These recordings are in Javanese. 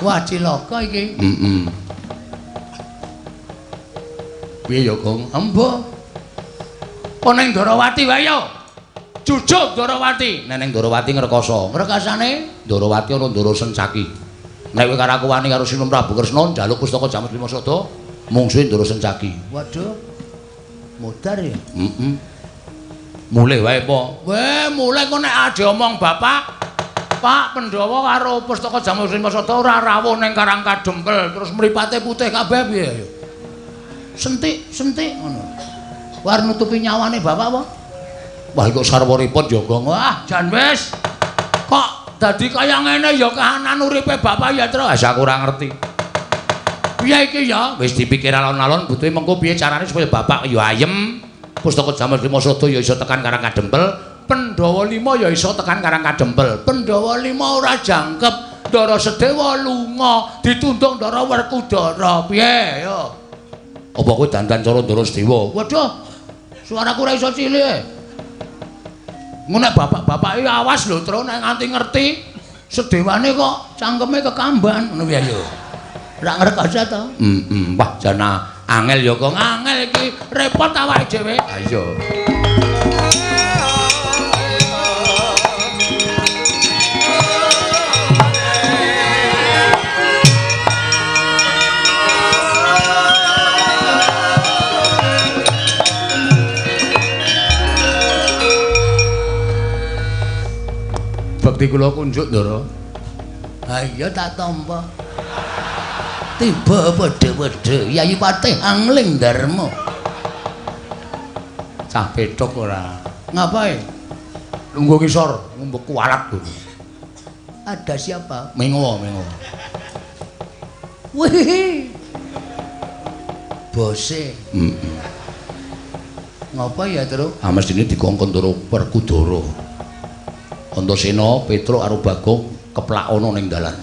Wah, cilaka iki. Heeh. Piye ya, Gong? Embo. Apa ning Ndorowati wae ya? Jujuk Ndorowati. Nek ning Ndorowati ngrekoso. Ngrekasane Ndorowati ana Ndoro Sencaki. Nek kowe karo aku wani karo Sinuwun Prabu Kresna njaluk pustaka Jamus Lima Sada, mungsuhe Ndoro Sencaki. Waduh. Modar ya? Heeh. Mulih wae apa? Weh, mulih kok nek ade omong bapak, Pak Pandhawa karo pustaka Jamus Lima Sada ora rawuh ning Karang Kadempel, terus mripate putih kabeh piye ya? Sentik, sentik ngono. War nutupi nyawane bapak apa? Wah, kok sarwa repot ya, Gong. Wah, jan wis. Kok dadi kaya ngene ya kahanan uripe bapak ya, Tru. Wis aku ora ngerti. Piye iki ya? Wis dipikir alon-alon butuhe mengko piye carane supaya bapak ya ayem, pustaka Jamus Lima Sada ya iso tekan Karang Kadempel, Pandhawa 5 ya iso tekan Karang Kadempel. Pandhawa 5 ora jangkep, Ndara Sedewa lunga, ditundung Ndara Werkudara. Piye ya? Apa kowe dandan cara Ndara Sedewa? Waduh. Suaraku ora iso cilik. Ngono nek bapak-bapake awas lho, Tru, nek nganti ngerti sedewane kok cangkeme kekamban ngono piye ya? Ora ngrekoso to? Heeh. Wah, jan angel ya, Gong. Angel iki, repot awake dhewe. Ha iya. Bekti kula kunjuk, Ndara. Ha iya tak tampa. Tiba padha-padha Yayi Patih Angling Darma. Cah pethuk ora. Ngapae? Lungguh ngisor, ngombe kualat lho. Ada siapa? Mengo, mengo. Wih. Bose. Heeh. Ngapa ya, Tru? Ah mestine dikongkon Ndara Werkudara. Antasena, Petruk karo Bagong keplak ana ning dalan.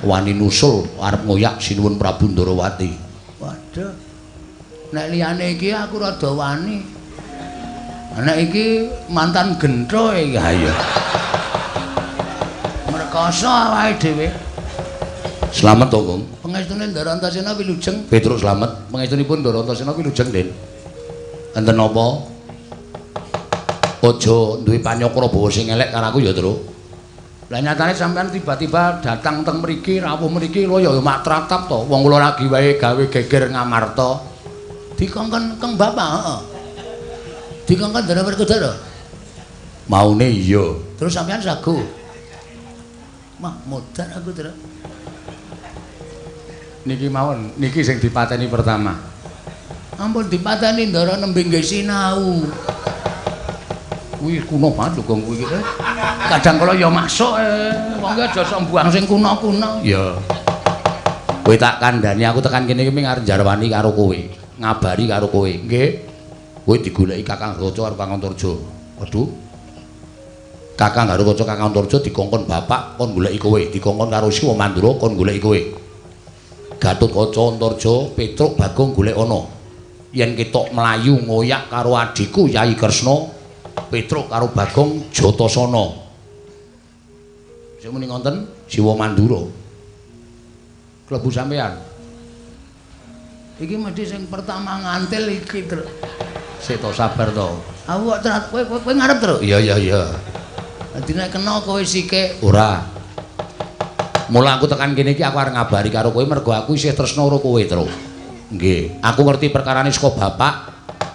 Wani nusul arep ngoyak Sinuwun Prabu Ndorowati. Waduh. Nek liyane iki aku rada wani. Nek iki mantan gentho iki. Ha iya. Ngrekoso awake dhewe. Slamet to, Gong. Pengestune Ndara Antasena wilujeng. Petruk slamet. Pengestunipun Ndara Antasena wilujeng, Den. Enten napa? Aja duwe panyakra bawa sing elek karo aku ya, Tru. Lah nyatane sampean tiba-tiba datang teng mriki, rawuh mriki lho ya mak tratap to. Wong kula lagi wae gawe geger Ngamarta. Dikongkon keng bapak, heeh. Dikongkon Ndara Werkudara. Maune iya. Terus sampean sagu. Mah modar aku, Tru. Niki mawon, niki sing dipateni pertama. Ampun dipateni Ndara nembe nggih sinau. Kuwi kuno banget lho, Gong, kuwi iki. Kadang kala ya masuk wong ki aja sok mbuang sing kuno-kuno. Ya. Kowe tak kandhani aku tekan kene iki ming arep njarwani karo kowe, ngabari karo kowe. Nggih. Kowe digoleki Kakang Garukaca karo Kakang Antarja. Waduh. Kakang Garukaca Kakang Antarja dikongkon bapak kon goleki kowe, dikongkon karo Siwa Mandura kon goleki kowe. Gatotkaca Antarja, Petruk Bagong golek ana. Yen ketok mlayu ngoyak karo adhiku Yayi Kresna, Petruk karo Bagong Jatasana. Sing muni ngonten Siwa Mandura. Klebu sampean. Iki mesti sing pertama ngantil iki, Tru. Sik to, sabar to. Aku kok kowe ngarep, Tru? Iya, iya, iya. Dadi nek kena kowe sike. Ora. Mula aku tekan kene iki aku arep ngabari karo kowe mergo aku isih tresna karo kowe, Tru. Nggih, aku ngerti perkarane saka bapak.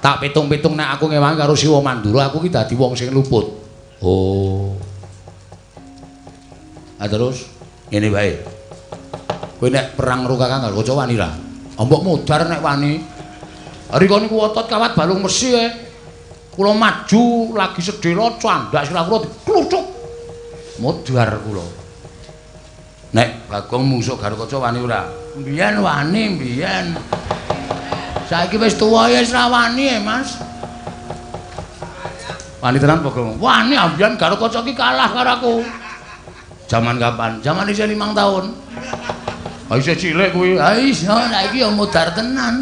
Tak pitung-pitung nek aku ngewangi karo Siwa Mandura aku ki dadi wong sing luput. Oh. Ah terus ngene wae. Kowe nek perang karo Kakang Garukaca wani ra? Mbok modar nek wani. Rika niku otot kawat balung mesi e. Kula maju lagi sedhela candhak sirah kula dikluthuk. Modar kula. Nek Bagong mungsuh Garukaca wani ora? Mbiyen wani, mbiyen. Saiki wis tuwa ya wis ra wani e, Mas. Wani tenan Bagong? Wani ambiyen Garukaca ki kalah karo aku. Jaman kapan? Jaman isih 5 tahun. Ha isih cilik kuwi. Ha iya, saiki ya modar tenan.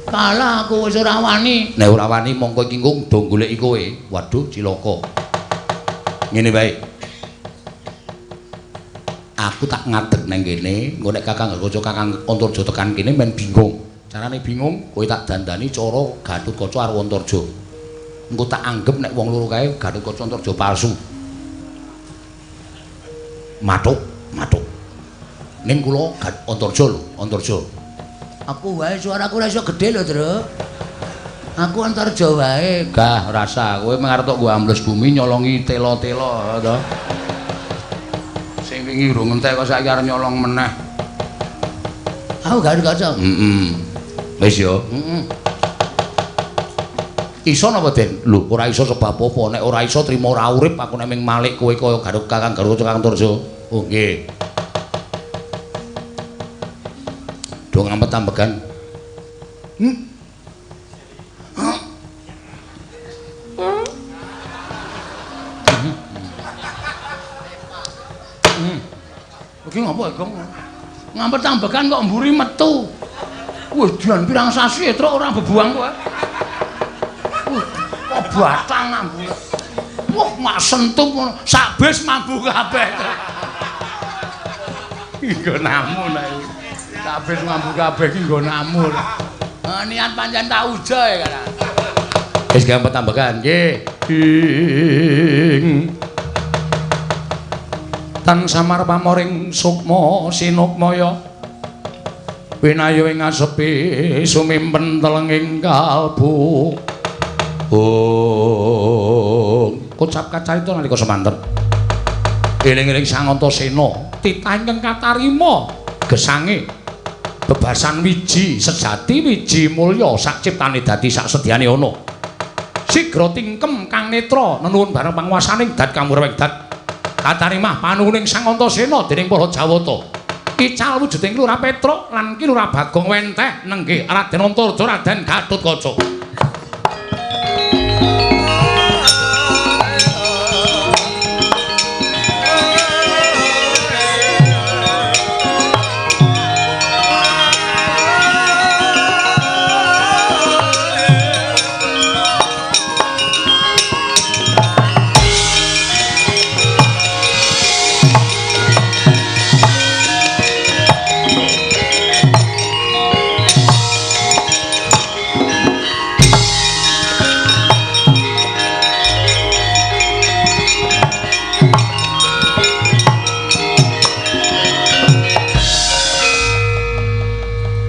Kalah aku wis ora wani. Nek ora wani mongko iki engko do goleki kowe. Waduh, cilaka. Ngene wae. Aku tak ngadeg nang kene, engko nek Kakang Garukaca Kakang Antarja tekan kene men bingung. Carane bingung, kowe tak dandani cara Gatotkaca karo Antarja. Engko tak anggep nek wong loro kae Gatotkaca Antarja palsu. Mathuk, mathuk. Ning kula Antarja lho, Antarja. Aku wae suaraku ora iso gedhe lho, Truk. Aku Antarja wae. Gah, rasa kowe mung arep tok nggo ambles bumi nyolongi tela-tela to. Sing wingi urung entek kok saiki arep nyolong meneh. Aku Gatotkaca. Heeh. Wis ya. Heeh. Iso napa, Den? Lho, ora iso sebab apa? Nek ora iso trimo ora urip aku nek ming malik kowe kaya Garut Kakang Garukaca Kakang Antarja. Oh, nggih. Do ngampet ambegan. Iki ngopo, Gong? Ngampet ambegan kok mburi metu. Wah, dian pirang sasi truk ora bebuang kowe. Wah, kok batang mambu. Wah, mak sentup ngono, sak bis mambu kabeh. Nggonamu nek. Sak bis mambu kabeh iki nggonamu. Niat pancen tak uja ya kan. Wis gampang tambahan nggih. Ing tan samar pamoring sukma sinukmaya winayu ing asepi sumimpen telenging kalbu. Oh, kocap kacarita nalika semanten. Eling-eling Sang Antasena titah ingkang katarima gesange bebasan wiji sejati wiji mulya sak ciptane dadi sak sedyane ana. Sigra tingkem kang netra nenuwun bareng panguwasaning dat kamurweng dat katarimah panuwuning Sang Antasena dening para Jawata. Ical wujuding Ki Lurah Petruk lan Ki Lurah Bagong wenteh nenggih Raden Antarja Raden Gatotkaca.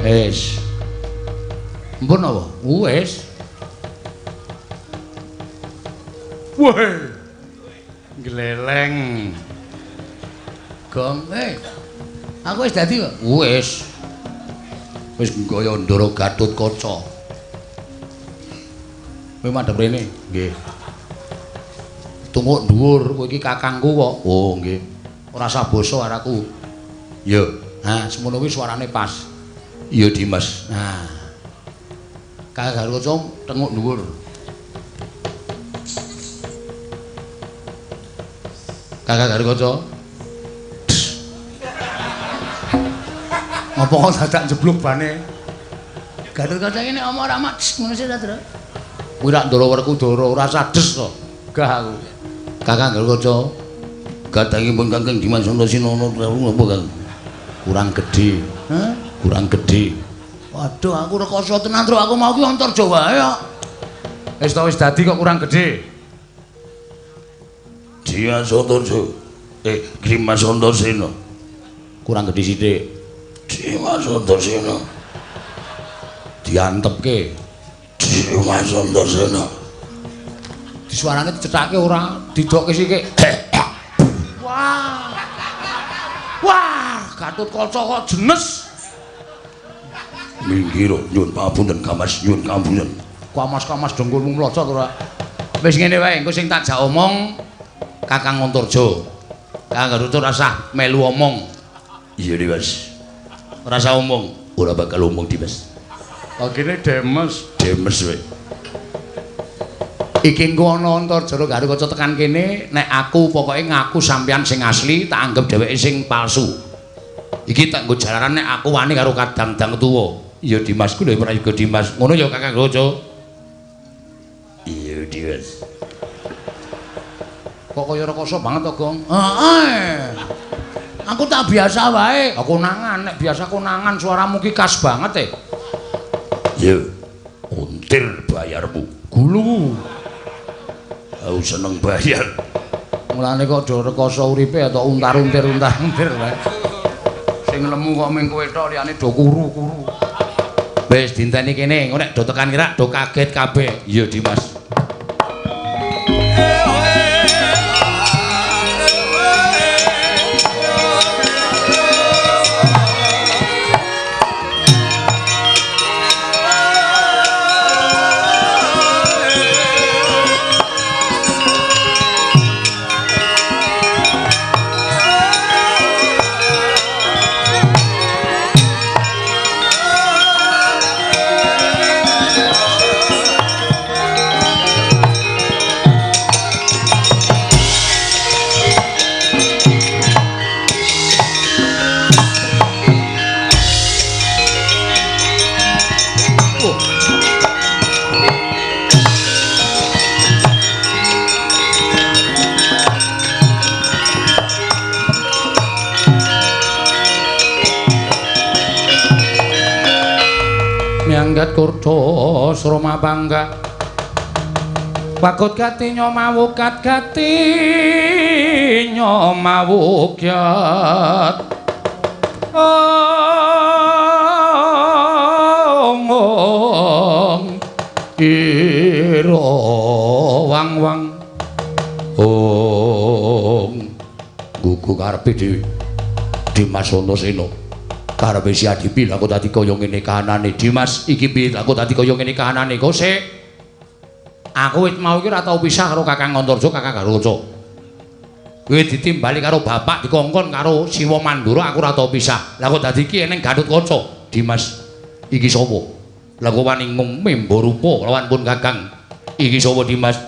Wis. Mpun apa? Wis. Weh. Gleleng. Gong, Aku wis dadi kok. Wis. Wis gaya Ndara Gatotkaca. Kowe madhep rene? Nggih. Tunguk dhuwur, kowe iki kakangku kok. Oh, nggih. Ora usah basa karo aku. Ya. Ha, semono kuwi suarane pas. Iya, Dimas. Nah. Kakang Garukaca tenguk dhuwur. Kakang Garukaca. Ngopo kok dadak jeblok bane? Garukaca iki nek omong ora mak ngono sih ta, Tru? Kuwi rak Ndara Werkudara ora sades to. Gah aku. Kakang Garukaca. Gadangipun Kakang Dimas Antasena napa, Kang? Kurang gedhe. Hah? Kurang gedhe. Waduh, aku rekoso tenan, Tru. Aku mau ki Antarja wae kok. Wis to wis dadi kok kurang gedhe. Dimas Antarja. Dimas Antasena. Kurang gedhe sithik. Dimas Antasena. Diantepke. Dimas Antasena. Disuarane dicethake ora, didokke sithik. Wah. Wah, Gatotkaca kok jenes. Minggir nyuwun pangapunten Kamas, nyuwun pangapunten. Kamas-kamas dengkulmu mlocot ora. Wis ngene wae, engko sing tak jak omong Kakang Antarja. Kakang Garuda ora usah melu omong. Iya, Dimas. Ora usah omong, ora bakal omong, Dimas. Kene demes, demes kowe. Iki engko ana Antarja Garukaca tekan kene, nek aku pokoke ngaku sampeyan sing asli, tak anggep dheweke sing palsu. Iki tak nggo jalaran nek aku wani karo kadang-dang tuwa. Iya Dimas ku lho prayoga Dimas. Ngono ya Kakang Garukaca. Iya Dimas. Kok kaya rekoso banget to, Gong? Heeh. Aku tak biasa wae. Aku konangan, nek biasa konangan suaramu ki khas banget e. Ya, untir bayarmu. Gulu. Aku seneng bayar. Mulane kok do rekoso uripe atau untar-untir untar-untir wae. Sing lemu kok ming kowe tok liyane do kuru-kuru. Wis dinteni kene, engko nek do tekan kira do kaget kabeh. Iya, Dimas. Miyanggat kurdo sroma bangga wakut gati nyomawukat gati nyomawukyat ong ira wang wang ong gugu karepe dhewe Dimas Antasena karepe si Adipi lha kok dadi kaya ngene kahanane Dimas iki piye lha kok dadi kaya ngene kahanane kok sik aku wit mau iki ora tau pisah karo Kakang Antarja Kakang Garuda kowe ditimbali karo bapak dikongkon karo Siwa Mandura aku ora tau pisah lha kok dadi iki eneng Gatotkaca Dimas iki sapa lha kok wani ngumembo rupa lawan pun Kakang iki sapa Dimas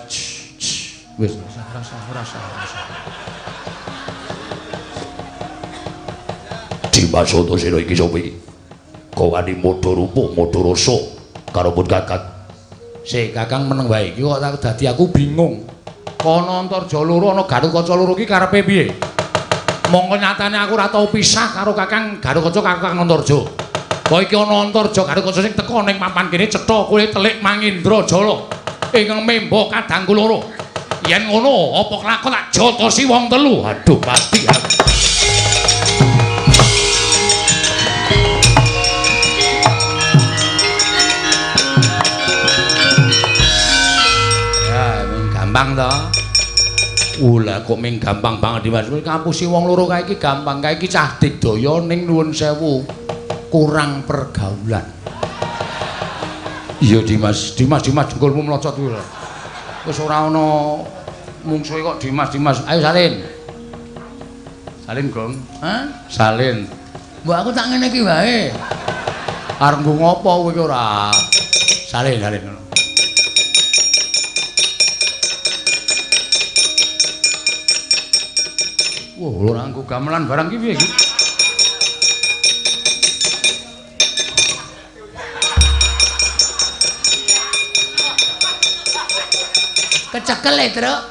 wis rasa Dimas Antasena iki sapa iki? Kok wani modho rupa, modho rasa karo pun Kakang. Sik Kakang meneng wae iki kok dadi aku bingung. Kono Antarja loro ana Gatotkaca loro iki karepe piye? Mongko nyatane aku ora tau pisah karo Kakang Gatotkaca karo Kakang Antarja. Kok iki ana Antarja Gatotkaca sing teka ning papan kene cetha kowe telik Mangindra Jala ingkang memba kadangku loro. Yen ngono apa kelakon tak jotosi wong telu. Aduh pasti aku. Gampang to. Lah kok ming gampang banget Dimas. Ngapusi wong loro kae iki gampang. Kae iki cah digdaya ning nuwun sewu kurang pergaulan. Iya Dimas, Dimas Dimas jengkolmu mlocot kuwi lho. Wis ora ana mungsuhe kok Dimas Dimas. Ayo salin. Salin, Gong. Hah? Salin. Mbok aku tak ngene iki wae. Arep nggo ngopo kowe iki ora? Salin, salin ngono. Wah, ora nggo gamelan barang ki piye iki? Kecekel e, Truk.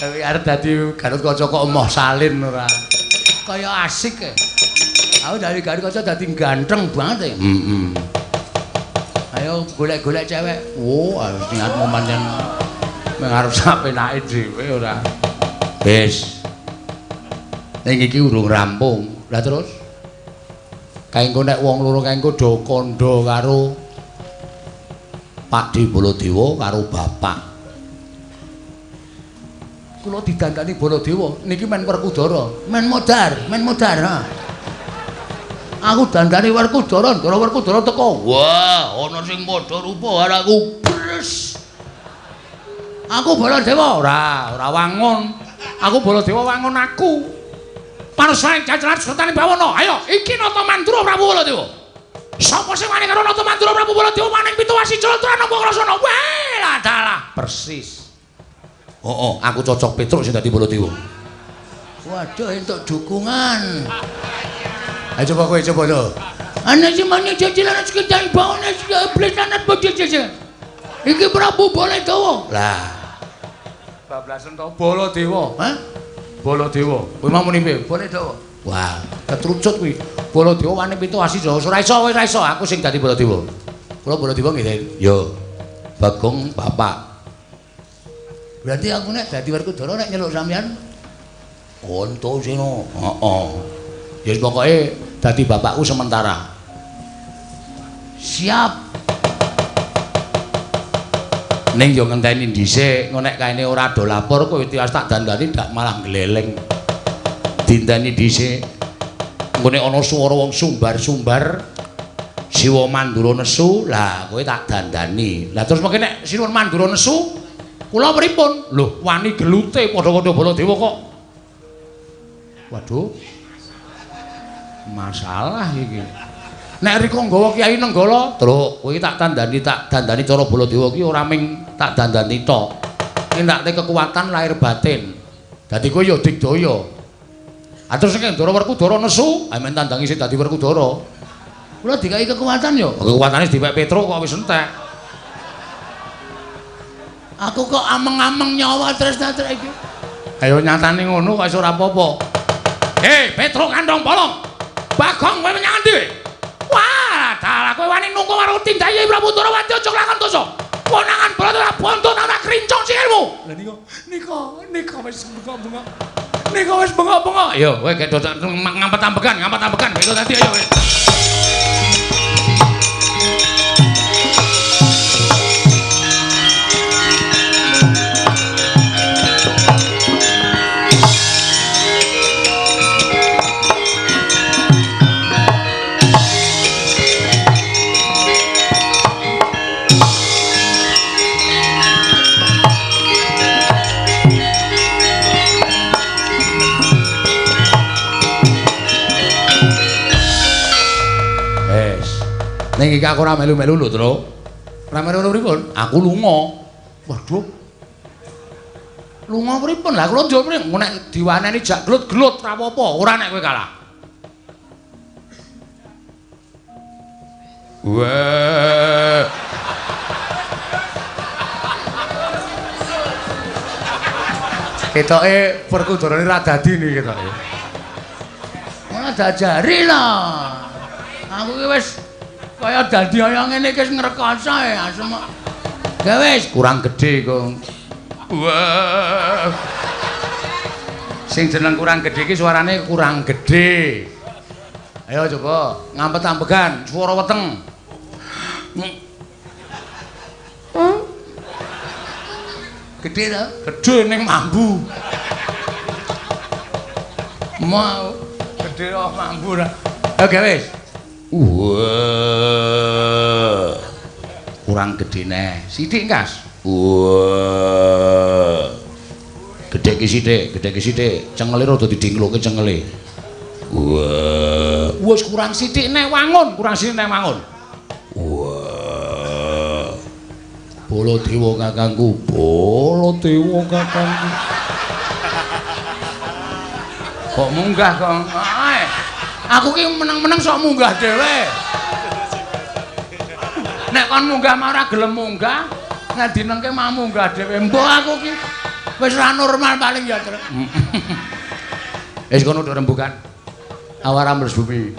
Tapi arep dadi Gatotkaca kok emoh salin ora. Kaya asik e. Aku dari Gatotkaca dadi ganteng banget e. Heeh. Ayo golek-golek cewek. Wo, niatmu pancen arep sapenake dhewe ora. Wis. Ning iki urung rampung. Lah terus? Kae engko nek wong loro kae engko do kandha karo Pakde Baladewa karo bapak. Kula didandani Baladewa niki men Werkudara, men modar, men modar ha. Aku dandani Werkudara, ndara Werkudara teko. Wah, ana sing padha rupa karo aku. Bres. Aku Baladewa ora, ora wangun. Aku Baladewa wangun aku. Panusaing jajaran sertane bawana. Ayo, iki Nata Mandura Prabu Baladewa. Sapa sing wani karo Nata Mandura Prabu Baladewa maning pituwasi Jalatura nampa krasana. Wah, lah dalah persis. Heeh, aku cocok Petruk sing dadi Baladewa. Waduh, entuk dukungan. Ayo coba kowe coba lho. Ana sing mani jajaran sekitar bawana iblis anak bojo-bojo. Iki Prabu Baladewa. Lah. Bablasen to Baladewa, hah? Baladewa. Kowe mau muni piye? Baladewa. Wah, ketrucut kuwi. Baladewa wani pitu asi Jawa. Ora iso, ora iso aku sing dadi Baladewa. Kula Baladewa nggih. Ya. Bagong bapak. Berarti aku nek dadi Werkudara nek nyeluk sampean Antasena. Heeh. Ya pokoke dadi bapakku sementara. Siap. Ning yo ngenteni dhisik, engko nek kaene ora do lapor kowe tiwas tak dandani dak malah gleleng. Dinteni dhisik. Engko nek ana swara wong sumbar-sumbar Siwa Mandura nesu, lah kowe tak dandani. Lah terus mengke nek Siwa Mandura nesu, kula pripun? Lho, wani gelute padha-padha Baladewa kok. Waduh. Masalah iki. Nek rika nggawa Kyai Nenggala, Truk, kowe tak dandani cara Baladewa ki ora ming tak dandani tok. Nindakake kekuatan lahir batin. Dadi kowe ya digdaya. Ah terus nek Ndara Werkudara nesu, amen tandangi sing dadi Werkudara. Kula dikai kekuatan ya. Kekuatane dipek Petruk kok wis entek. Aku kok ameng-ameng nyawa tresna-tresna iki. Ayo nyatane ngono kok iso ora apa-apa. Hei, Petruk kandhong bolong. Bagong kowe menyang endi? Wah, dalah kowe wani nunggu karo tindaye Prabu Ndorowati aja lakon dosa. Konangan Baladewa bonto ta krincong sikilmu. Lah nika wis bengok-bengok. Nika wis bengok-bengok. Ayo kowe gek ngampet-ambekan, ngampet-ambekan beda tadi ayo kowe. Ning iki aku ora melu-melu lho, Truk. Ora melu-melu pripun? Aku lunga. Waduh. Lunga pripun? Lah kula njur pripun? Nek diwaneni jak glut-glut ora apa-apa, ora nek kowe kalah. Wah. Ketoke Werkudarane ra dadi niki ketoke. Ora diajari lah. Aku ki wis kaya dadi kaya ngene iki wis ngrekoso ya asem. Ya wis kurang gedhe kok. Wah. Sing jeneng kurang gedhe iki suarane kurang gedhe. Ayo coba ngampet-ambegan swara weteng. Gedhe ta? Gedhe ning mambu. Mau gedhe kok mambu ra. Oke wis. Wah. Kurang gedhe neh. Sithik, Kas. Wah. Gedhe ki sithik, gedhe ki sithik. Cengele rada didingloke cengele. Wah. Wis kurang sithik neh wangun, kurang sithik neh wangun. Wah. Baladewa kakangku, Baladewa kakangku. Kok munggah kok? Aku ki meneng-meneng sok munggah dhewe. Nek kon munggah mah ora gelem munggah, nek dinengke mah munggah dhewe. Mbok aku ki wis ora normal paling ya, Truk. Wis kono do rembukan. Awara mbles bumi.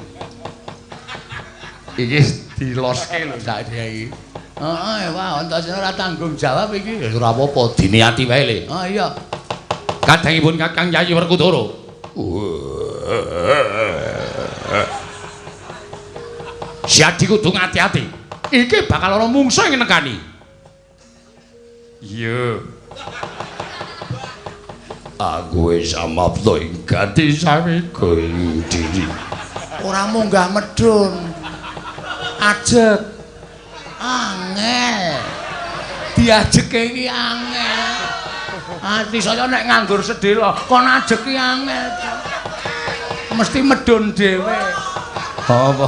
Iki diloske lho sak iki. Heeh, wah, Antasena ora tanggung jawab iki. Ya ora apa-apa, diniati wae le. Oh iya. Kadangipun Kakang Yayi Werkudara. Siadi kudu ngati-ati. Iki bakal ana mungsuh ing nekani. Iya. Aku wis amapta ing gati samiga ing diri. Ora munggah medhun. Ajeg. Angel. Diajeke iki angel. Ati saya nek nganggur sedhela, kon ajeg ki angel. Mesti medhun dhewe. Apa?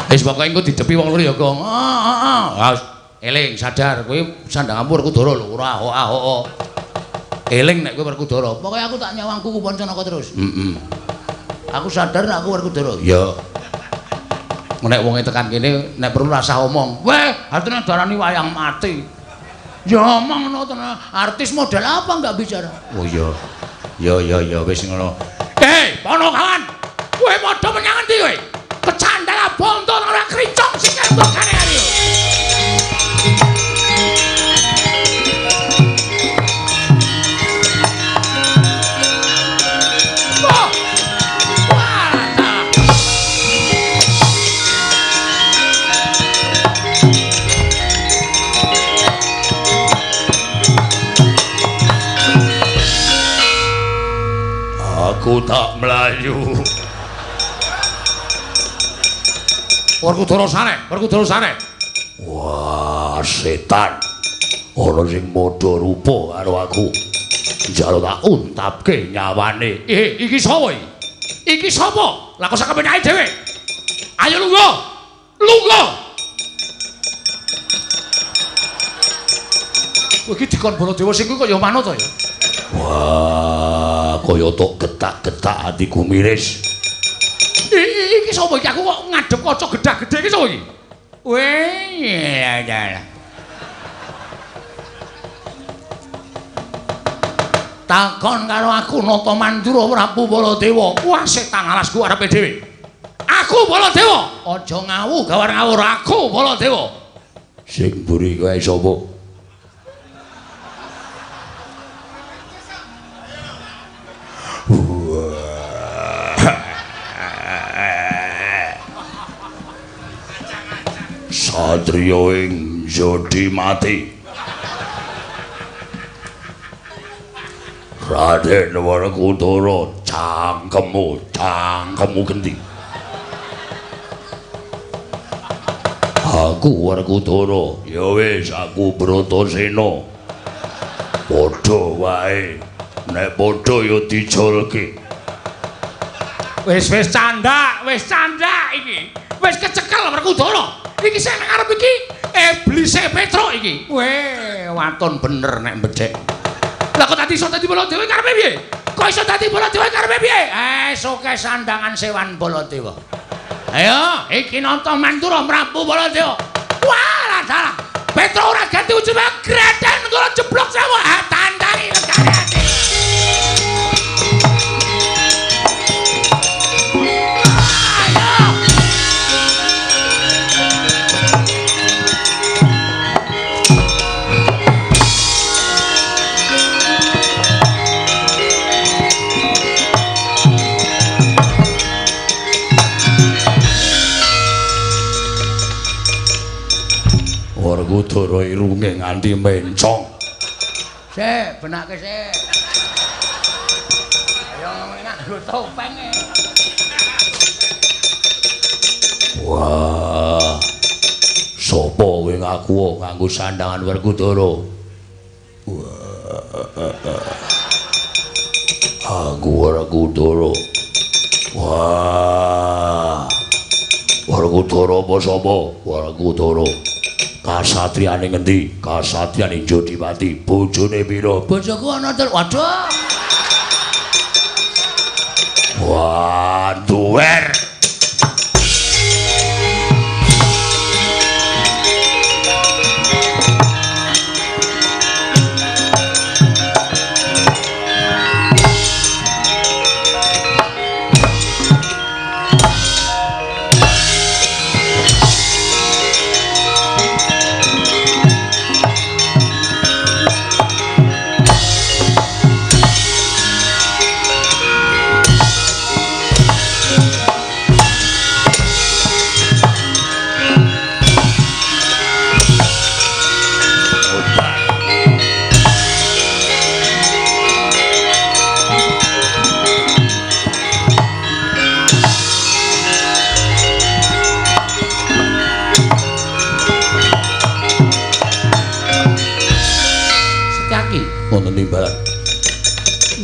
Wis pokoke engko didepi wong loro ya, Gong. Heeh, heeh. Eling sadar kowe sandanganmu Werkudara lho, ora ahok-ahok. Eling nek kowe Werkudara. Pokoke aku tak nyawang kuku Pancanaka terus. Heeh. Aku sadar nek aku Werkudara. Iya. Nek wonge tekan kene nek perlu rasah omong. Weh, artine darani wayang mati. Ya omong ngono tenan. Artis model apa enggak bicara? Oh iya. Ya ya ya wis ngono. Hei, Ponokawan. Kowe padha menyang endi kowe? Kecandala bonto ora kricong sikil mbokane ayo. Aku tak melayu. Werkudara sare, Werkudara sare. Wah, setan. Ana sing padha rupa karo aku. Njaluk tak untapke nyawane. Iki sapa iki? Iki sapa? Lah kok sak kepenake dhewe. Ayo lungguh. Lungguh. Kowe iki dikon Baladewa sing kuwi kok ya manut to ya? Wah, kaya tok getak-getak atiku miris. Iki sapa iki? Aku kok ngadep kaca gedhak-gedhe iki sapa iki? Weh, ya ya. Takon karo aku Nata Mandura Prabu Baladewa. Wah, setan alasku arepe dhewe. Aku Baladewa. Aja ngawu gawar ngawur aku Baladewa. Sing mburi kae sapa? Satriya ing jodi mati. Raden Werkudara, cangkemmu, cangkemmu gendi. Aku Werkudara, ya wis aku Bratasena. Padha wae, nek padha ya dijolke. Wis wis candak iki. Wis kecekel Werkudara. Iki sing nang arep iki iblise Petruk iki. Weh, waton bener nek mbedhek. Lah kok dadi iso dadi Baladewa karepe piye? Kok iso dadi Baladewa karepe piye? Soke sandangan sewan Baladewa. Ayo, iki Nata Mandura Prabu Baladewa. Wah, salah. Petruk ora ganti ujug greden kula jeblok sewu. Tandangi legane ati. Werkudara irunge nganti mencong. Sik, benake sik. Ayo nganggo topeng. Wah. Sopo kowe ngaku nganggo sandangan Werkudara? Wah. Aku Werkudara. Wah. Werkudara apa sapa? Werkudara. Kasatriyane ngendi? Kasatriyane Jodipati. Bojone pira? Bojoku ana telu. Waduh. Wah, duwer. Timbalan.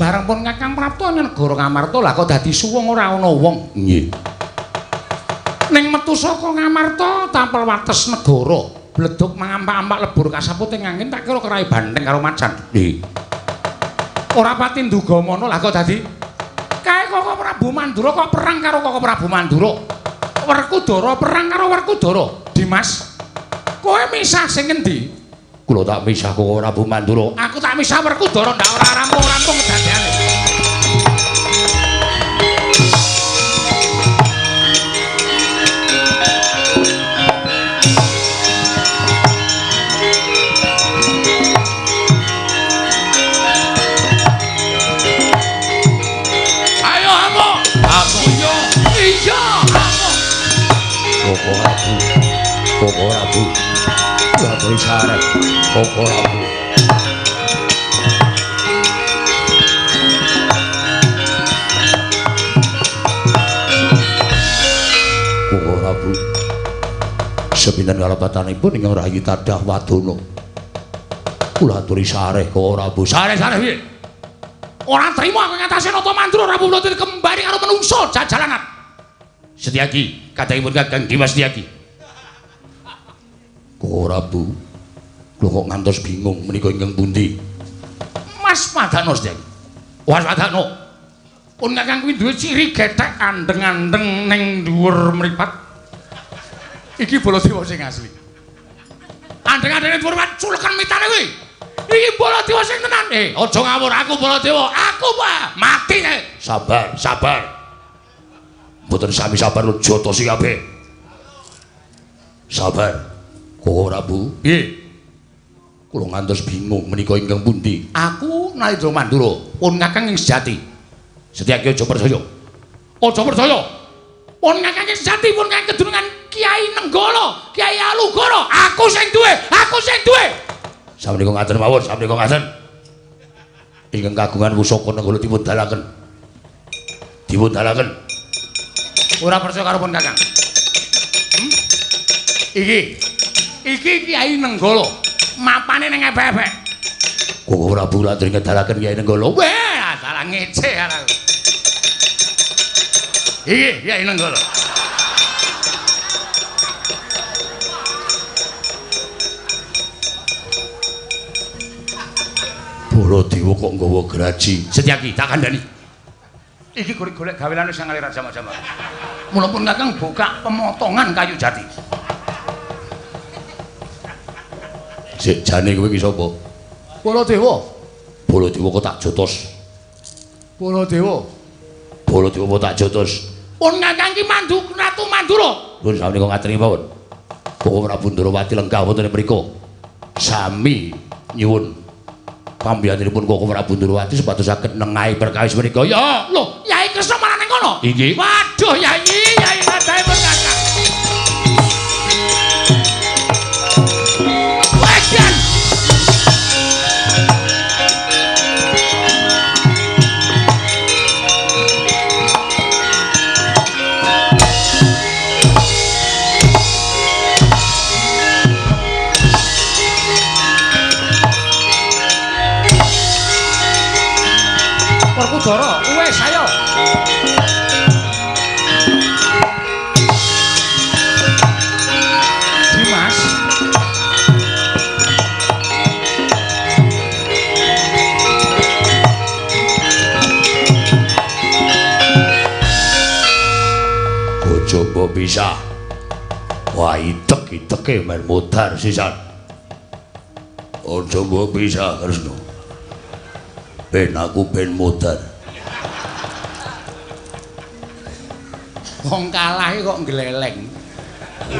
Bareng pun Kakang Prapta negara Ngamarta lah kok dadi suwung ora ana wong. Nggih. Ning metu saka Ngamarta tampel wates negara, bledug mangampak-ampak lebur kasaput ing angin tak kira kerai banteng karo macan. Nggih. Ora pati nduga mono lah kok dadi kae Koko Prabu Mandura kok perang karo Koko Prabu Mandura. Werkudara perang karo Werkudara. Dimas, kowe misah sing ngendi? Kula tak misah Koko Prabu Mandura. Aku tak misah Werkudara ndak ora rampung-rampung kedadeane. Ayo amuk. Amuk yo. Iya, amuk. Koko Prabu. Koko Prabu. Waduh sarep. Koko Prabu. Koko Prabu. Sepinten kalepatanipun ingkang rayi tadah wadana. Kula aturi sareh Koko Prabu. Sareh-sareh piye? Ora trimo aku ngatasé Nata Mandura Prabu Baladewa kembali karo menungso jajalanan. Setyaki, kadangipun Kakang Dimas Setyaki. Koko Prabu, kula kok ngantos bingung menika ingkang pundi? Mas Padano Setyaki. Mas Padano. Pun Kakang kuwi duwe ciri gethek andeng-andeng ning dhuwur mripat. Iki Baladewa sing asli. Andeng-andeng ning dhuwur mripat culekan mitane kuwi. Iki Baladewa sing tenan. Aja ngawur, aku Baladewa. Aku Pak, mati. Sabar, sabar. Mboten sami sabar lho jotosi kabeh. Sabar. Koko Prabu, piye? Kula ngantos bingung menika ingkang pundi? Aku Narendra Mandura, pun Kakang ing sejati. Setyaki aja percaya. Aja percaya. Pun Kakang ing sejati, pun Kakang kedunungan Kiai Nenggala, Kiai Alugoro. Aku sing duwe, aku sing duwe. Samenika ngaten mawon, samenika ngaten. Ingkang kagungan pusaka Nenggala dipun dalaken. Dipun dalaken. Ora percaya karo pun Kakang. Iki. Iki Kiai Nenggala. Mapane ning epek-epek. Koko Prabu latri ngedalaken Kiai Nenggala. Wah, salah ngece aku. Iki Kiai Nenggala. Baladewa kok nggawa graji. Setyaki tak kandhani. Iki golek-golek gawelane sing ngalir jam-jam. Mula pun Kakang buka pemotongan kayu jati. Sik jane kowe iki sapa? Baladewa. Baladewa kok tak jotos. Baladewa. Baladewa kok tak jotos. Pun Kakang ki mandu Ratu Mandura. Pun samenika ngaturi mawon. Koko Prabu Ndrawati lenggah wonten mriku. Sami nyuwun pambiyanipun Koko Prabu Ndrawati supados saged nengahi perkawis menika. Ya, lho, Yai Kresna malah ning kono. Inggih. Waduh, Yai, Yai kadahe pun Kakang. Wajan. Werkudara, wis ayo. Dimas. Coba bisa. Wah, itek-iteke men modar sisan. Aja mbok bisa, Kresna. Ben aku ben modar. Wong kalah kok ngleleng.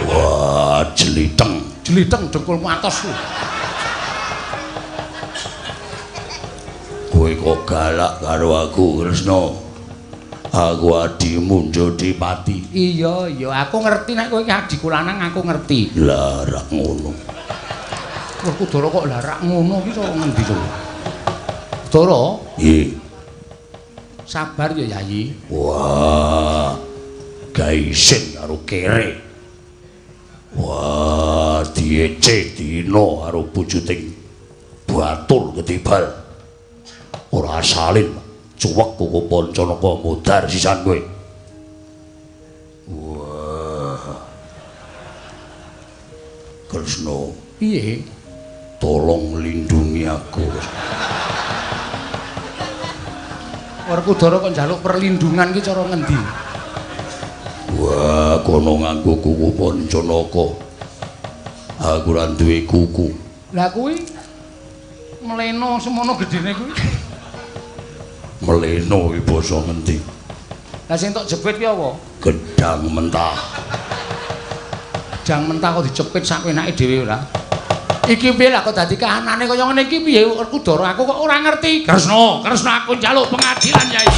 Wah, jeliteng. Jeliteng dengkulmu atos. Kowe kok galak karo aku, Kresna? Aku adimu Jodipati. Iya, iya, aku ngerti nek kowe iki adhiku lanang, aku ngerti. Lah rak ngono. Werkudara kok lah rak ngono iki cara ngendi to? Dara? Nggih. Sabar ya, Yayi. Wah. Gaisin karo kere. Wah, diece dina karo bujuting batur ketibal. Ora salin. Cuwek Koko Pancanaka modar sisan kowe. Wah. Kresna, piye? Tolong lindungi aku. Werkudara kok njaluk perlindungan ki cara ngendi? Wah, kono nganggo kuku Pancanaka. Aku ora duwe kuku. Lah kuwi mleno semono gedene kuwi. Mleno iki basa ngendi? Lah sing tok jepit ki apa? Gedang mentah. Gedang mentah kok dicepit sak enake dhewe ora? Iki piye lah kok dadi kahanane kaya ngene iki piye Werkudara aku kok ora ngerti. Kresna, Kresna aku njaluk pengadilan Yai.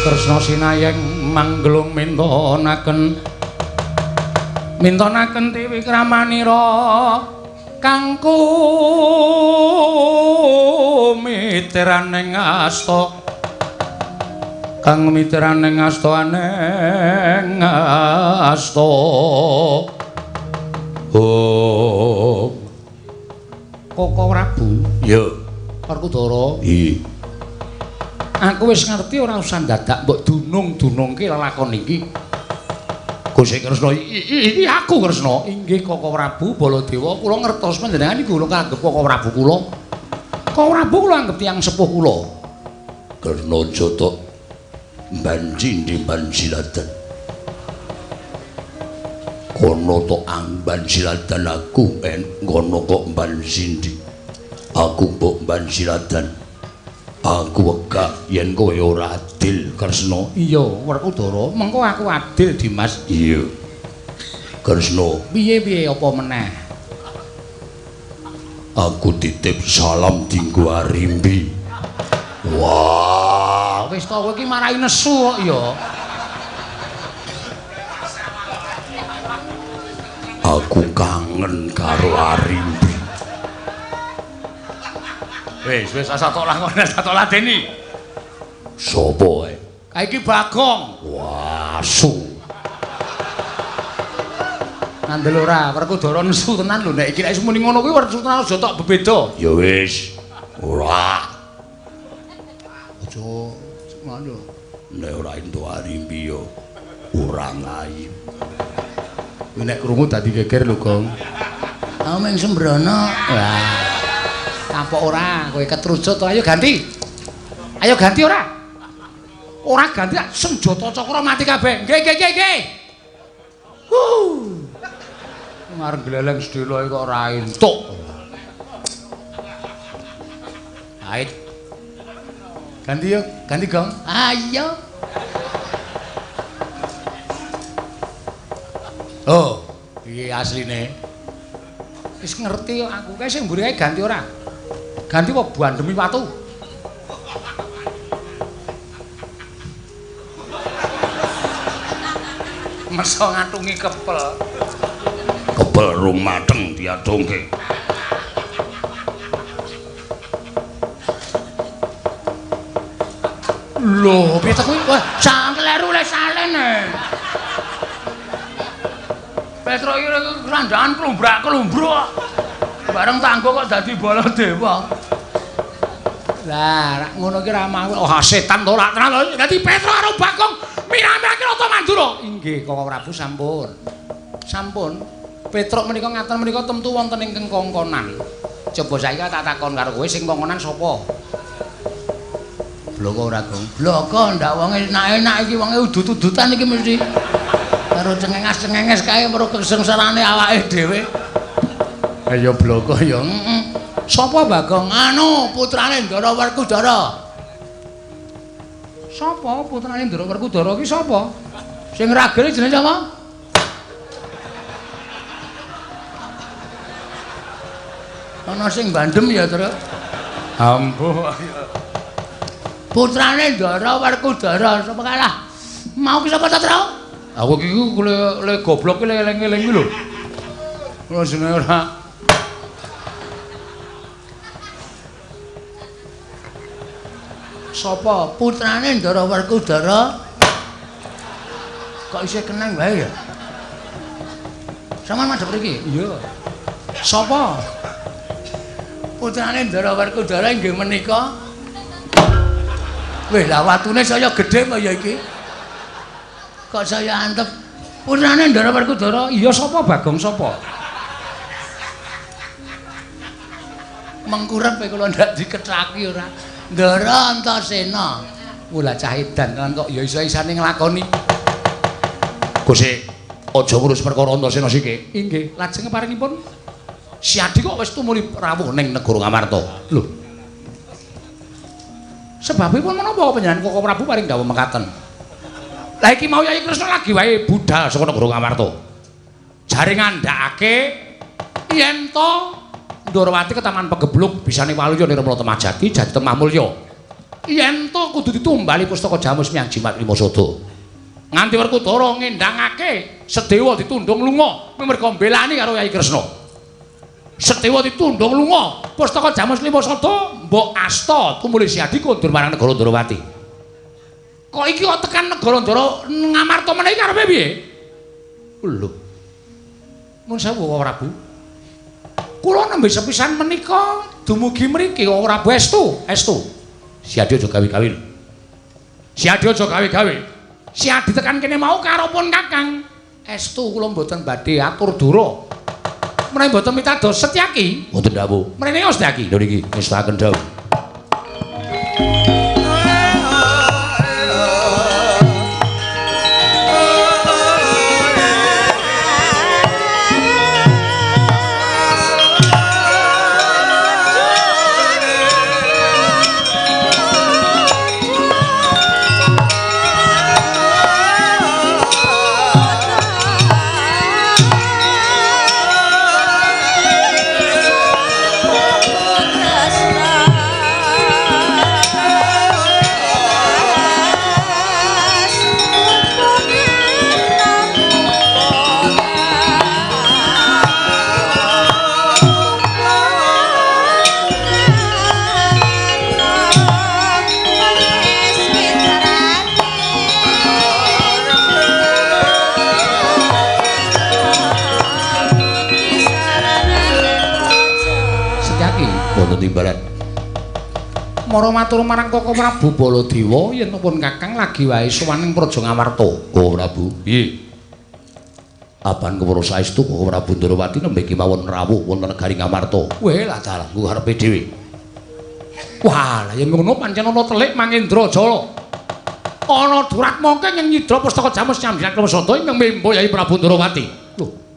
Kresna sinayeng manggelung mintonaken mintonaken tiwi kramanira kangku miteraning asta kang miteraning asta aneng asta. Oh Koko Prabu ya Werkudara iya. Aku wis ngerti ora usah dadak mbok dunung-dunungke lelakon iki. Gusti Kresna iki aku Kresna. Inggih Koko Prabu Baladewa, kula ngertos panjenengan iku kula anggep Koko Prabu kula. Koko Prabu kula anggep tiyang sepuh kula. Kresna jotok banji ndi banjiladan. Kono tok amban siladan aku en ngono kok banjindi. Aku mbok banjiladan. Aku wegah yen kowe ora adil Kresna. Iya Werkudara, mengko aku adil Dimas. Iya. Kresna, piye-piye apa meneh? Aku titip salam dinggo Arimbi. Wah, wis to kowe iki marai nesu kok ya. Aku kangen karo Arimbi. Wis wis asa tok lakon asa tok ladeni. Sopo ae? Kae iki Bagong. Wah, asu. Ngandel ora, Werkudara nesu tenan lho nek iki nek muni ngono kuwi werku tenan aja tok bebeda. Ya wis. Ora. Aja ngono. Nek ora entuk Arimbi ya ora ngayi. Kuwi nek krungu dadi geger lho, Gong. Aku mung sembrono. Wah. Kapok ora, kowe ketrucut to. Ayo ganti. Ayo ganti ora? Ora ganti senjata cakra mati kabeh. Nggih, nggih, nggih, nggih. Huh. Ngarep gleleng sedhela kok ora entuk. Ait. Ganti yo, ganti Gong. Ayo. Oh, piye asline? Wis ngerti kok aku. Kae sing mburi kae ganti ora? Ganti apa bandemi watu? Meso ngatungi kepel. Kepel rung mateng diatungke. Lho, piye ta kuwi? Wah, sak kleru le salene. Petro iki krandangan klumbrak-klumbruk. Bareng tanggo kok dadi Baladewa. Lah, rak ngono ki ra mau. Oh, setan to rak tenan. Dadi Petro karo Bagong mirame-mirake Rata Mandura. Inggih, Koko Prabu sampun. Sampun. Petruk menika ngaten menika temtu wonten ingkang kongkonan. Coba saiki tak takon karo kowe sing kongkonan sapa? Bloko ora, Gong? Bloko ndak wonge enak-enak iki wonge udut-udutan iki mesti. Karo cengenges-cengenges kae weruh kesengsarane awake dhewe. Ayo bloko ya. Heeh. Sapa Bagong? Anu, putrane Ndara Werkudara. Sapa putrane Ndara Werkudara ki sapa? Sing ragene jenenge sapa? Ana sing bandem ya, Truk. Ampuh. Putrane Ndara Werkudara sapa kalah? Mau ki sapa ta, Truk? Aku iki le goblok ki eling-eling kuwi lho. Ora jenenge ora. Sapa putrane Ndara Werkudara? Kok isih keneng wae ya? Sampeyan madhep mriki? Iya. Sapa? Putrane Ndara Werkudara inggih menika. Wih, lah watune saya gedhe apa ya iki? Kok saya antep? Putrane Ndara Werkudara, iya sapa Bagong sapa? Mengkurep kula ndak dikethaki ora. Ndara Antasena. Wah, cah edan tenan kok ya iso-isane nglakoni. Gusti, aja ngurus perkara Antasena siki. Inggih, lajeng paringipun Siadi kok wis tumuli rawuh ning negara Ngamarta. Lho. Sebabipun menapa panjenengan Koko Prabu paring dawuh mekaten? Lah iki mau Yayi Kresna lagi wae budal saka negara Ngamarta. Jare ngandhakake yen to Ndorowati ketaman pegebluk bisane waluya nirmala Temah Jati jati Temah Mulya. Yen to kudu ditumbali pustaka Jamus Miang Jimat Lima Sada. Nganti Werkudara ngendhangake Sedewa ditundung lunga merga mbelani karo Yayi Kresna. Sedewa ditundung lunga, pustaka Jamus Lima Sada mbok asta tumuli Siadi kondur marang negara Ndorowati. Kok iki kok tekan negara Ndara Ngamarta menawi karepe piye? Lho. Mun sewu Prabu. Kula nembe sepisan menika dumugi mriki kok Prabu estu, estu. Siadi aja gawe-gawe. Siadi aja gawe-gawe. Siadi tekan kene mau karopun Kakang. Estu kula mboten badhe atur dura. Menawi mboten mitados Setyaki, wonten dawuh. Mrene Setyaki. Lho niki ngestaken dawuh. Timbalan. Mara matur marang Koko Prabu Baladewa yen pun Kakang lagi wae sowan ing Praja Ngamarta. Koko Prabu, piye? Apan kewara saestu Koko Prabu Ndorowati nembe kemawon rawuh wonten negari Ngamarta. Weh lah dalah nggo karepe dhewe. Wah, lah yen ngono pancen ana telik Mangendra Jala. Ana duratmaka ing nyidra pustaka Jamus Nyambirat Klewasada ingkang membo Yayi Prabu Ndorowati. Lho.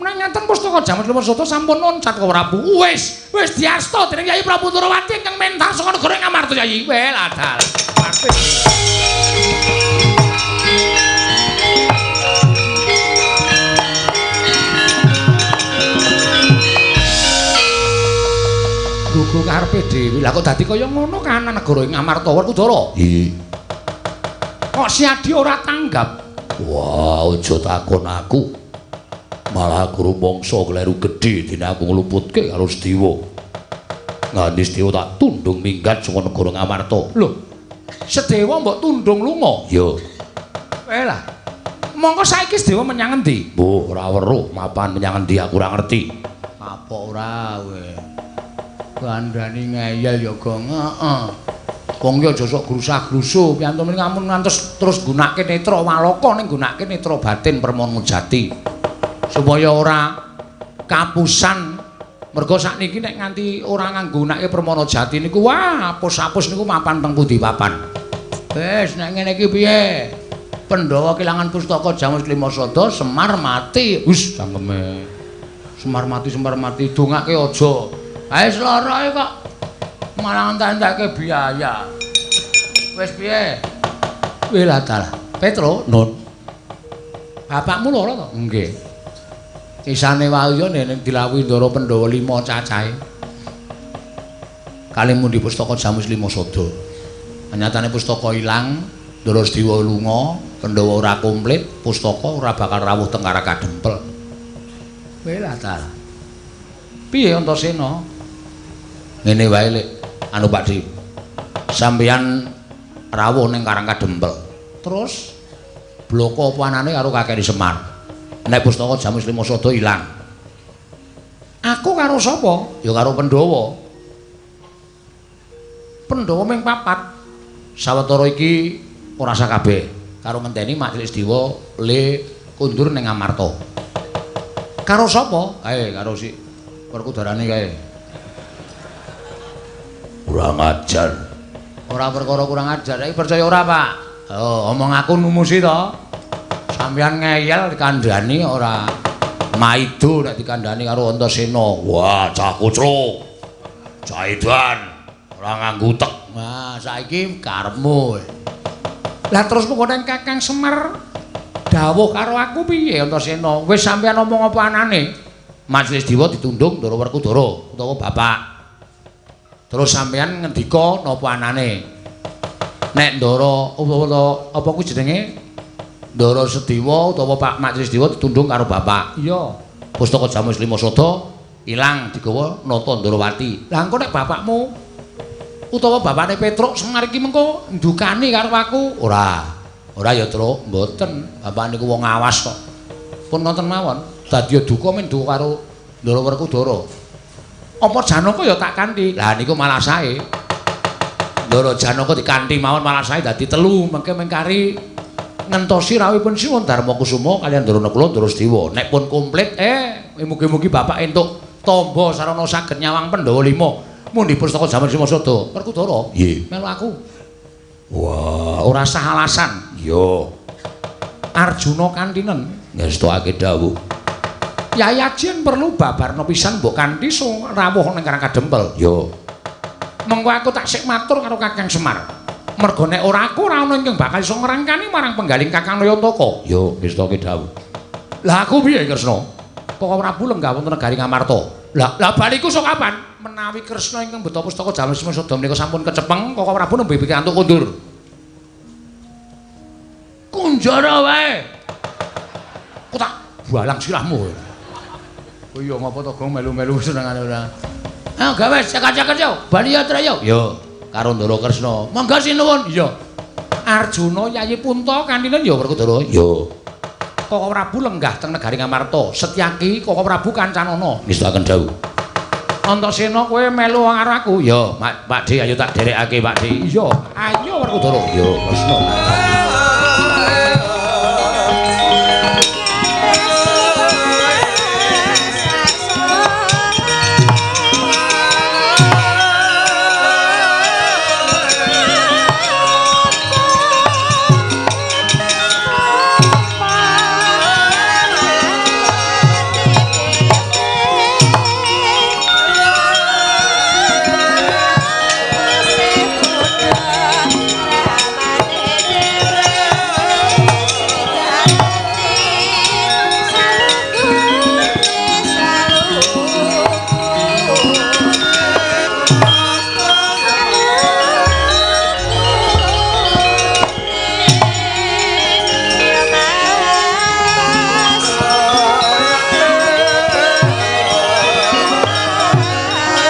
Menawi ngaten pustaka Jamus Klewasada sampun loncat Koko Prabu. Wis, wis diasta dening Yayi Prabu Ndorowati ingkang mentar saka negara Ngamarta Yayi. Weh lah dalah. Gugu karepe dhewe. Lah kok dadi kaya ngono kahanan negara ing Ngamarta Werkudara? Iya. Kok Siadi ora tanggap? Wah, aja takon aku. Malah aku rumangsa kleru gedhe dene aku ngluputke karo Sedewa. Nganti Sedewa tak tundung minggat saka negara Ngamarta. Lho, Sedewa mbok tundung lunga? Iya. Eh lah. Mongko saiki Sedewa menyang endi? Mbuh, ora weruh mapan menyang endi aku ora ngerti. Kapok ora kowe. Kandhani ngeyel ya, Gong. Heeh. Wong ki aja sok grusah-grusuh, piyantu mrene ampun ngantos terus nggunakake netra waloka ning nggunakake netra batin permono jati. Supaya ora kapusan. Mergo sakniki nek nganti ora nganggunake permono jati niku wah apus-apus niku mapan teng pundi papan. Wis nek ngene iki piye? Pandhawa kelangan pustaka Jamus Lima Sada, Semar mati. Wis cangkeme. Semar mati, Semar mati, dongake aja. Ae sloroe kok malah entek-entekke biaya. Wis piye? Weh lah dalah. Petro, Nun. Bapakmu loro to? Nggih. Isane waluya nek dilawuhi Ndara Pandhawa 5 cacahe. Kali mundi pustaka Jamus Lima Sada. Nyatane pustaka ilang, Ndara Sedewa lunga, Pandhawa ora komplit, pustaka ora bakal rawuh teng Karakadempel. Weh lah dalah. Piye Antasena? Ngene wae Lek, anu Pak Di. Sampeyan rawuh ning Karangkadempel. Terus Bloko apa anane karo kakek Semar. Nek pustaka Jamus Lima Sada ilang. Aku karo sapa? Ya karo Pandhawa. Pandhawa ming papat. Sawetara iki ora sakabeh karo ngenteni Mak Cilik Sediwa le kundur ning Amarta. Karo sapa? Kae karo si Werkudarane kae. Kurang ajar. Ora perkara kurang ajar, iki percaya ora, Pak? Oh, omong aku numusi to. Sampeyan ngeyel dikandhani ora maido nek dikandhani karo Antasena. Wah, cah kucluk. Cah edan, ora nganggo utek. Nah, saiki karepmu. Lah terus mengko nang Kakang Semar dawuh karo aku piye Antasena? Wis sampeyan omong apa anane? Majelis Dewa ditundung Ndara Werkudara utawa bapak. Terus sampeyan ngendika napa anane? Nek Ndara apa kuwi jenenge? Ndara Sediwa utawa Pak Majelis Dewa ditundung karo bapak. Iya. Pustaka Jamus Lima Sada ilang digawa Nata Ndarawati. Lah engko nek bapakmu utawa bapakne Petruk Semar iki mengko ndukani karo aku? Ora. Ora ya, Truk, mboten. Bapak niku wong awas kok. Pun ngoten mawon. Dadi duka men duka karo Ndara Werkudara. Apa Janaka ya tak kanthi? Lah niku malah sae. Ndara Janaka dikanthi mawon malah sae dadi telu, mengke mengkari ngentosi rawuhipun Sinuwun Darma Kusuma kaliyan Ndara Nakula Ndara Sediwa. Nek pun komplit mugi-mugi bapak entuk tamba sarana saged nyawang Pandhawa lima. Mundi pustaka Jamus Lima Sada. Werkudara. Nggih. Melu aku. Wah, ora sah alasan. Iya. Arjuna kantinen ngestokake dawuh. Yai Aji perlu babarna pisan mbok kanthi rawuh ning Karang Kadempel. Iya. Mengko aku tak sik matur karo Kakang Semar. Mergo nek ora aku ora ana ingkang bakal iso ngrangkani marang penggaling Kakang Nayantaka. Iya, ngestokake dawuh. Lah aku piye Kresna? Koko Prabu lenggah wonten negari Ngamarta. Lah, lah baliku sok kapan? Menawi Kresna ingkang beto pustaka Jamus Lima Sada menika sampun kecepeng, Koko Prabu nembe pikantuk kondur. Kunjara wae. Kok tak balang sirahmu. Oh iya ngapa to Gong melu-melu senengane ora. Ayo gawe cekak-cekak yo, bali ya Trayo. Yo, karo Ndara Kresna. Monggo sinuwun. Iya. Arjuna Yayi Punta kantinen ya Werkudara. Yo. Koko Prabu lenggah teng negari Ngamarta. Setyaki Koko Prabu kancanana. Ngestokaken dawuh. Antasena kowe melu karo aku. Yo, Pak Dhe ayo tak derekake Pak Dhe. Iya, ayo Werkudara. Yo, Kresna.